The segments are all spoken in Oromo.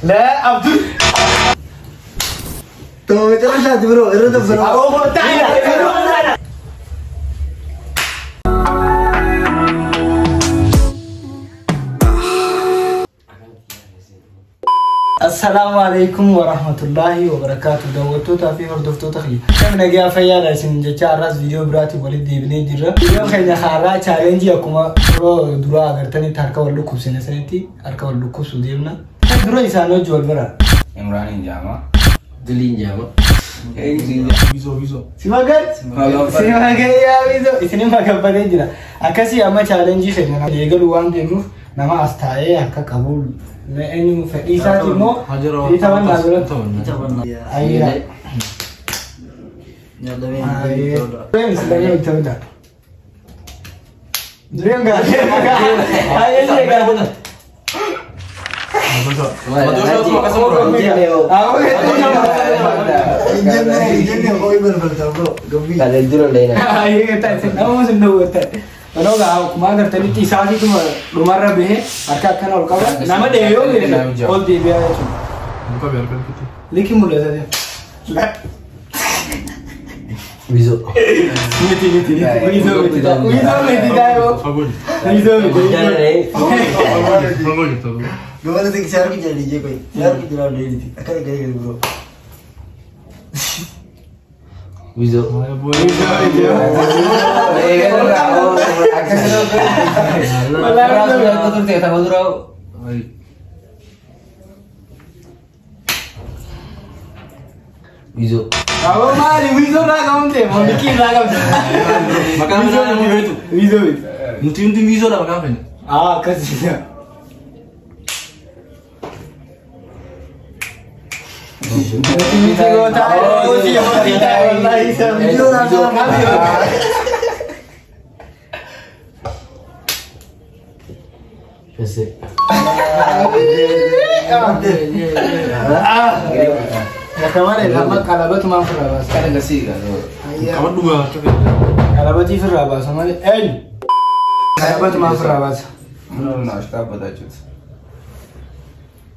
لا عبدul bro Assalamu alaikum warahmatullahi wabarakatuh. Daawwattoota fi hordoftoota kiyya. Kan nagaa fayyaadha isin jecha har'as viidiyoo biraatti walitti deebinee jirra. Viidiyoo keenya haaraa chaalenjii akkuma yeroo duraa agartanitti harka wal dhukkubsine sanitti harka wal dhukkubsuu deemna. Dura isaan hojii wal bara. Imraan Jaama. Duliin Jaama. Bizo bizo. Simagal? Simagal yaa bizo. Isin magabbatee jira. Akkasii amma chaalenjii keenya eegaluu waan deemnuuf nama as taa'ee akka qabu eenyu fedhii isaati immoo taphanna biratti. Ayyaa. Dureen gaafee. Ayyee gaafee. Akkuma agartanitti isaatiituma dhumarra bahee harka akkana ol qaba. Nama dheeyoo beekna ol deebi'aa jechuudha. Liki mul'ata. Wizo. Miti miti. Wizo miti. Wizo miti daa'oo. Wizo miti. Gimana sih siar ki jadi je koi siar ki jala deh akan gaya gaya bro Wizo Wizo. Awak mari Wizo nak kamu deh, mau bikin lah kamu. Makan Wizo Wizo. Nanti Wizo lah makan. Ah kasih.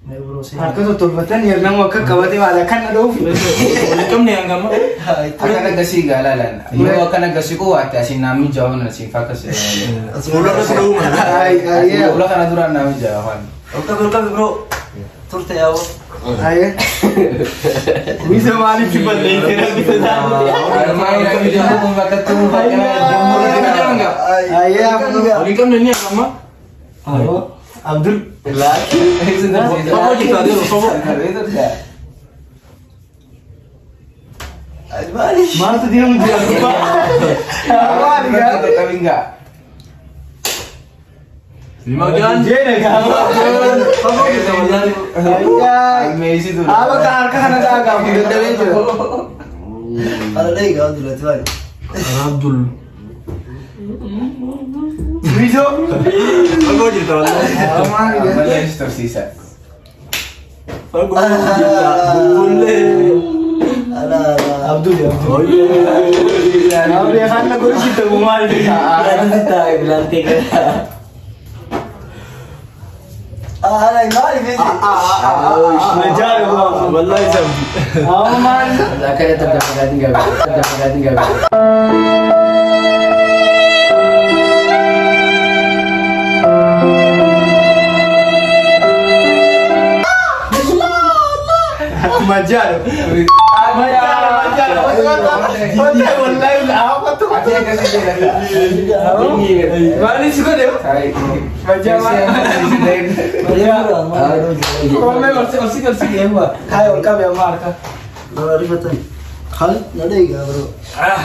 Harka tottolfatan yeroo akka qabate maal akka na dhoofu. Kamni hangama? Akkana gasii gaalalaan. Yeroo akkana gasii koo waatti asiin naamni jaawwan asiin fakkas. Fuula kana duraan naamni jaawwan. Olka bro. Turte yaa'u. Wizo maaliif si balleessee rabbi sodaatu? Olii kamni ni hangama? Abdul. Maaltu deemu jira gubbaa? Simagaan. Jeena gaafa. Aba ka harka kana dhaagaa dadhabee jira. Abdul. Wizo. Fagoo jirta wallahi. Fagoo jirta. Bullee. Abdul. Abdul kana godhu ta'u maal Wallahi sabbi. Maal. Majaro. Majaro, majaro. Wallahi apa tuh? Mana sih kau deh? Majaro. Kau masih masih dia buat. Kayak orang kami marka. Ah,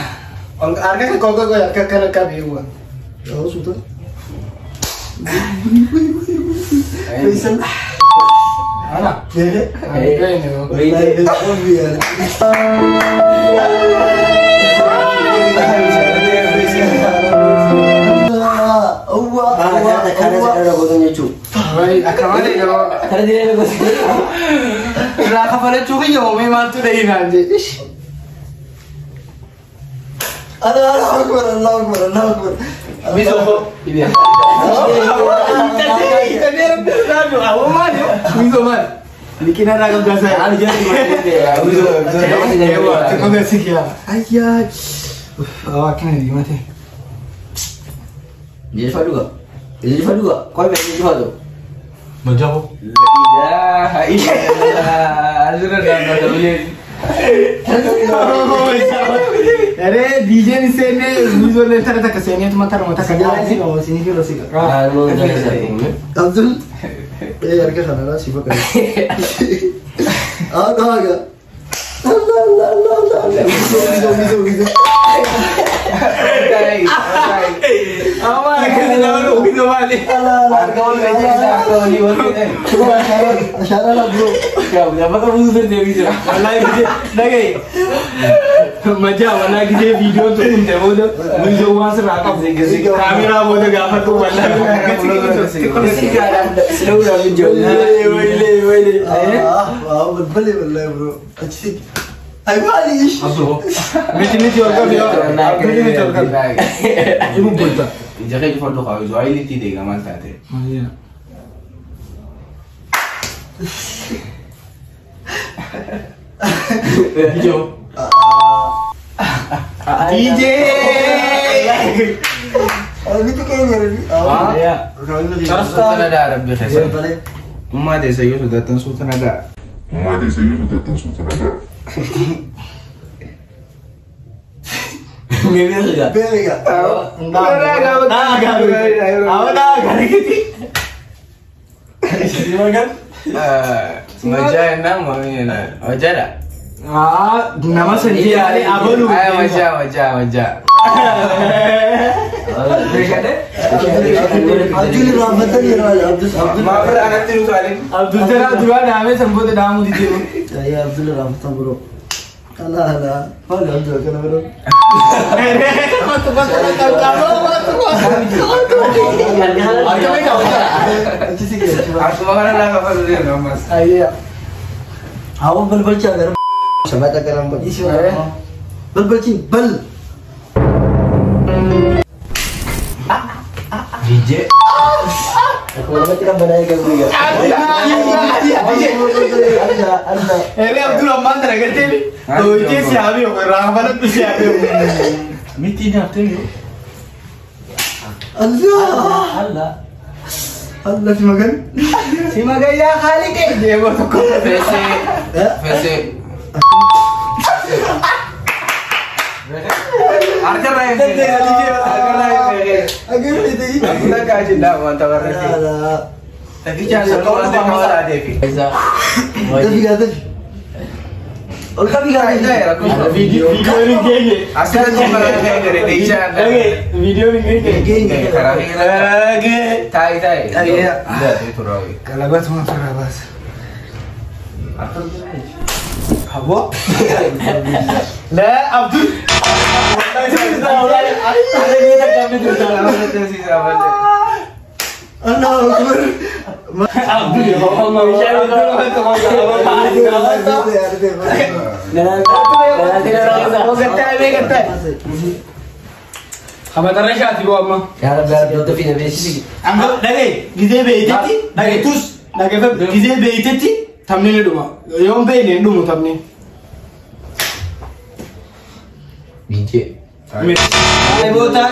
harga ke kau kau ya ke kau kami buat. Ana. Akka malee yeroo. Sirraa kafalachuu kiyya hoomee maaltu dhahinaan jee. Allahu Akbar, Allahu Akbar, Allahu Akbar. Wizo. Wizo maal? Liqina irraa qabdaa isaa. Ani jalatti Wizo. Xiqqoo garsi kiyyaa. Ayyaa. Awwa akkana diimate. Jilfa dhuga. Jilfa dhuga. Qoy bee jilfa dhuga. Majaho. La ilaha illallah. Asirra dhaabbata uleen. Aree DJ'n seennee wiizoollee tara takka seeneetuma taruma takka nyaati. Abdul. Harka kanarraa si fakkaata. Ah, dhaaga. Allah, Allah, Allah, Allah. Wizo, wizo, wizo, wizo. Amma akkasi nama wiizoo maali? Allah, Allah. Harka wal meeshaa isaa harka walii wal ta'e. Ashaaraa la bro. Bakka buusu danda'e wizo. Wallahi gisee dhagaye. Majaa wallahi gisee viidiyoon tokko hin booda wiizoo waan sirraa qabu. Kaameraa booda gaafadhu wallahi akkasi. Waylee waylee. Ah, waaw, balbali wallahi bro. Achi Ay, maali ish. Miti miti ol qabi. Miti miti ol qabi. Ibu bulta. Ija kee cufadhu kaa wizo ayilitti deega maal taate. Video. DJ. Miti keenya rabbi. Ya. Suutana daa rabbi keessa. Balbali. Ummaa teessa yoo sodaattan suutana daa. Beega. Majaa ennaa mamii ennaa. Majaadha. Nama san jedhanii abaluu. Ay majaa majaa majaa. Abdul irraanfatanii yeroo Abdul Abdul. Maafirra anatti nutu alin. Abdul Jara duraa dhaamee san booda dhaamuu didee. Ayyaa Abdul irraanfatan bro. Allah Allah. Maali Abdul akkana bro. Achi si kee. Akkuma kana lafa fasu deemu ammas. Ayyaa. Hawa balbalcha gara sabata garan bal. Balbalchi bal. DJ. Akkuma namatti kan banaa eegalu egaa. Allah Allah. Eree Abdul ammaan tana gartee dooyitee si haa beeku irraa hafanatti si haa beeku. Miti nyaattee yoo. Allah. Allah. Allah si magan. Si magayyaa haaliqee deemoo tokko. Feesee. Feesee. Harkarraa hin beekne. Harkarraa hin beekne. Agarri ta'ii. Abdul akka ajilaa wanta barreesse. Allah. Tafichaan sun wanta kawalaateefi. Dafi gaa dafi. Ol qabi gaa dafi. Viidiyoon hin geenye. Asirratti baratee gara deeshaa. Dhagee viidiyoon hin geenye. Karaa Dhagee. Taayi taayi. Taayi. Turaawi. Galabatuma firraa baasa. Haboo. Laa Abdul. Allahu Akbar. Kamatarra boo amma. Yaa Rabbi yaa Rabbi dafii na beeksisi. Amma dhagee gizee beeytetti dhagee tus dhagee gizee beeytetti taphni ni dhuma. Yoo hin beekne hin dhumu taphni. DJ.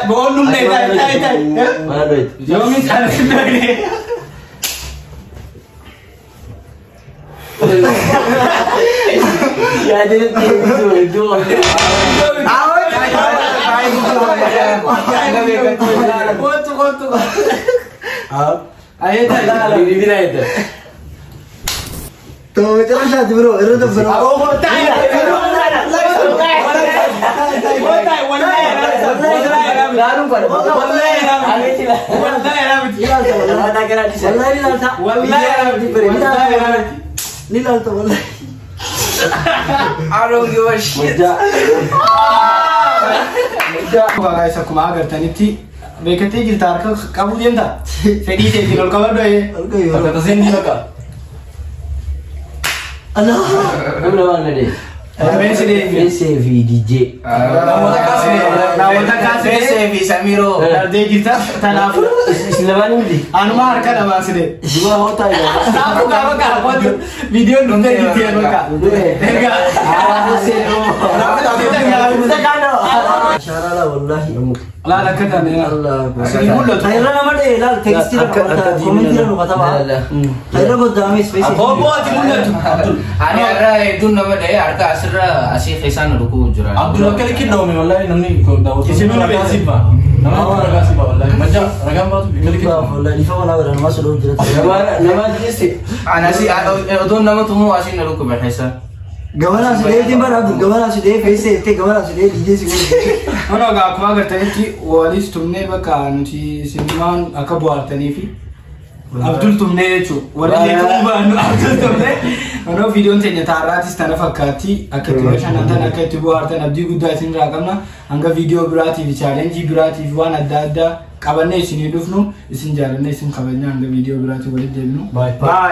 Boon dhumne taa'e taa'e taa'e. Mana dhoyte. Yoomi taa'e dhumne. Yaadeen iddoo Kootu kootu. Ayee taa'e. Bilbila edda. መጨረሻ bro irra dabbara. Ni ilaalta wallahi. I don't give a shit. Akkuma agartanitti beekamtii jirta harka qabuu deemta. Fedhii teetiin ol qabadhu ayee. Ol qabi. Bakka taseen ni bakka. Allah. Namni lamaan na dhee. Lameen si dhee. Feesee fi DJ. Namoota kaasine. Namoota kaasine. Feesee fi Samiiroo. Darbee jirta. Kanaafuu Isin lamaan miti. anuma harka lamaan si dhee. Duma hootaa jira. Kanaafuu gaafa gaafatu viidiyoon dhuftee jirti yeroo kaa. Egaa. Ashaara laa wallaahi. Laal akka taane. Allah. Isin mul'atu. Kayirra nama dhee laal tekstii Akka- akka koomentii diimina nu katabaa. La, la. Kayirra goddaame ispeesii. Obbo ati mul'atu. Ani har'a hedduun nama dha'ee harka asirra asii keessaan dhukuu jira. Abdul akka likin dhoome wallahi namni kun daawwatu. Isin nuna Ragaa siif ba'a. Nama ragaa siif ba'a wallahi. Majja ragaan baatu bika likin dhoome. Wallahi dhifa walaa godhan nama sodoo jira. Nama ajjeese. Ani asii odoon nama tumuu asii na dhukkube keessa. Gamanaa si dhee timba Abdul gamanaa si dhee feesee jettee gamanaa si dhee DJ si godhe. Mana egaa akkuma agartanitti walis tumnee bakka nuti isinummaan akka bohaartanii fi Abdul tumnee jechuudha. Warri illee baannu Abdul tumnee. Manoo viidiyoon teenya taarraatis tana fakkaatti akka itti bashannantan akka itti bohaartan abdii guddaa isinirraa qabna. Hanga viidiyoo biraatiif chaalenjii biraatiif waan adda addaa qabannee isinii dhufnu isin jaalannee isin kabajna hanga viidiyoo biraatiif walitti deebinu. Bye. Bye.